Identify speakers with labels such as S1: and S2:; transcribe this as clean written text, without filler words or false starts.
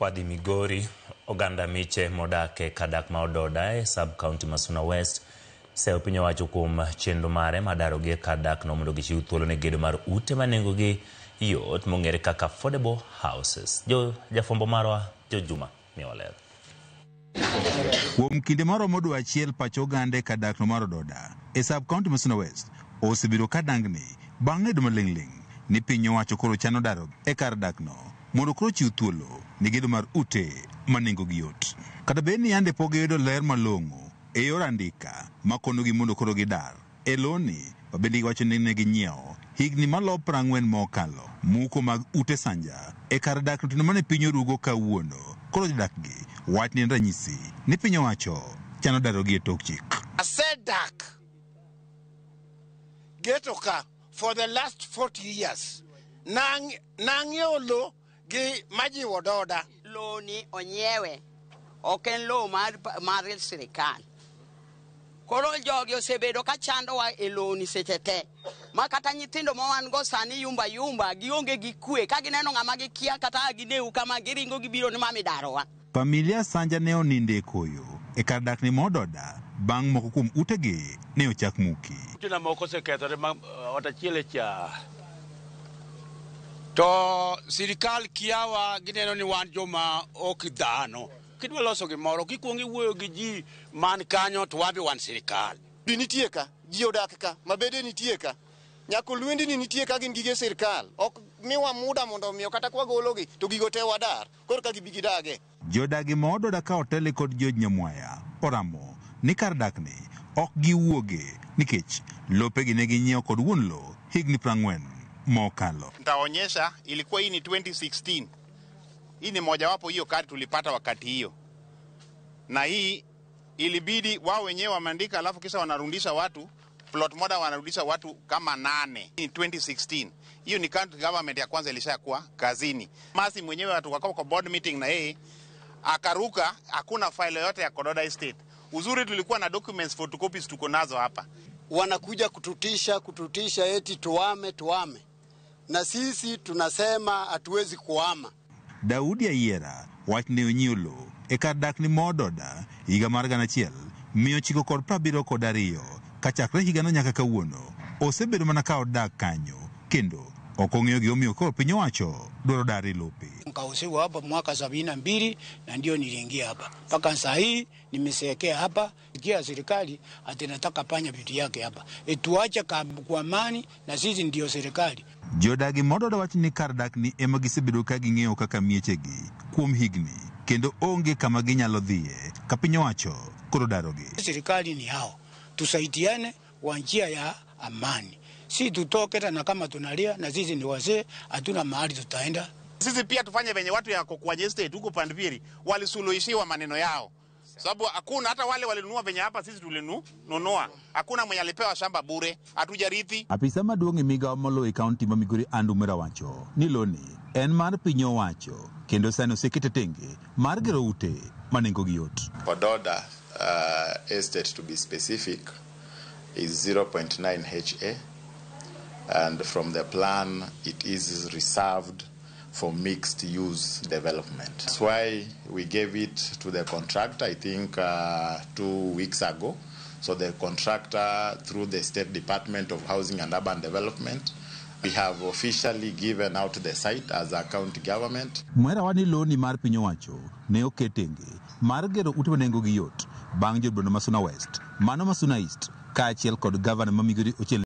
S1: Wadhi Migori, oganda miche modak e kar dak ma Ododa e sub county ma Suna West seyo piny owacho kuom chenro mare mar darogi e kar dak no mondo gichiw thuolo ne gedo mar ute ma nengogi yot mong'ere kaka affordable houses. Jo jafwambo marwa Jo Juma miyowa ler.
S2: Kuom kinde maromo dwe achiel, pach oganda e kar dakno mar Ododa e sub county ma Suna West osebedo ka dangni bang' yudo maling'ling' ni piny owacho koro chano daro e kar dakno mondo koro chiw thuolo ne gedo mar ute ma nengogi yot. Kata bed ni yande pok giyudo ler malong'o e yor andika makonogi mondo koro gidar e loni mabende giwacho ni ne ginyiewo higni malo 40 mokalo. Muko mag ute sanja e kar dak otieno mane piny orugo kawuono koro jodak gi wach ni en ranyisi ni piny owacho chano darogi e tok chik.
S3: Asedak geto ka for the last 40 years. Nang'iewo lo gi majiwo doda.
S4: Lowo ni onyiewe, ok en lowo mar sirikal. Koro jogi osebedo ka chandowa e lowo ni seche te ma kata nyithindo ma wan go sani yumba yumba gionge gi kwe ka gineno ng'ama gikia kata ka gineu kama giringo gibiro ni mami darowa.
S2: Familia Sanja ne onindo e koyo e kar dakni ma Ododa bang' moko kuom utegi ne ochak muki.
S5: Utena moko osekethore ma ot achiel e cha. To sirikal kiawa gineno ni wan joma ok dhano. Kidwa loso gimoro, kikuongo iwuoyo gi ji man kanyo to wan be wan sirikal.
S6: Udi nitie ka, ji odak ka, mabede nitie ka, nyaka olwendni nitie ka, gin gige sirkal. Ok miwa muda mondo omiyo kata kwagologi to gigo te wadar, koro ka gibi gidage.
S2: Jodagi ma Ododa ka otele kod George Nyamwaya oramo ni kar dakni ok giwuoge nikech lopegi ne ginyiewo kod wuon lo higni 40 mokalo.
S7: Nitaonyesha ilikuwa hii ni 2016. Hii ni mojawapo hiyo kadi tulipata wakati hiyo, na hii ilibidi wao wenyewe wameandika, alafu kisha wanarudisha watu plot moja, wanarudisha watu kama nane. Hii ni 2016. Hiyo ni county government ya kwanza ilishakuwa kazini. Masi mwenyewe tukakaa kwa board meeting na yeye akaruka, hakuna file yoyote ya Ododa Estate. Uzuri tulikuwa na documents, photocopies tuko nazo hapa.
S8: Wanakuja kututisha kututisha eti tuame tuame, na sisi tunasema hatuwezi kuhama.
S2: Daudi Ayiera wach ne onyiewo lo e kar dakni ma Ododa higa mar 1972. Kachakre higano nyaka kawuono osebedo mana ka odak kanyo kendo ok ong'eyo gimomiyo koro piny owacho dwaro dare lope.
S9: Nikauziwa hapa mwaka 72 na ndio niliingia hapa mpaka saa hii nimezeekea hapa. Kia serikali ati nataka fanya vitu yake hapa, tuache kwa amani, na sisi ndio serikali.
S2: Jodagi ma Ododa wacho ni kar dakni ema gisebedo ka ging'eyo kaka miechegi kuom higni kendo onge kama ginyalo dhiye ka piny owacho koro darogi.
S9: Serikali ni hao, tusaidiane kwa njia ya amani, si tutoke tena kama tunalia, na sisi ni wazee, hatuna mahali tutaenda.
S7: Sisi pia tufanye venye watu ya Kokwanye Estate huko Pandpiri walisuluhishiwa maneno yao, sababu hakuna hata wale walinunua venye hapa sisi tulinunua, hakuna mwenye alipewa shamba bure, hatujarithi.
S2: Apisa maduong' e migawo moloyo e kaunti ma Migori Andrew Mwera wacho ni loni en mar piny owacho kendo sani osekete tenge mar gero ute ma nengogi yot.
S10: Ododa Estate, to be specific, is 0.9 HA, and from the plan, it is reserved for mixed use development. That's why we gave it to the contractor, I think 2 weeks ago. So the contractor, through the State Department of Housing and Urban Development, we have officially given out the site as a county government.
S2: Mwera wa ni loni mar piny owacho ne oket tenge mar gero ute ma nengogi yot bang' jod boma ma Suna West, mano ma Suna East kaachiel kod gavana ma Migori Ochieng.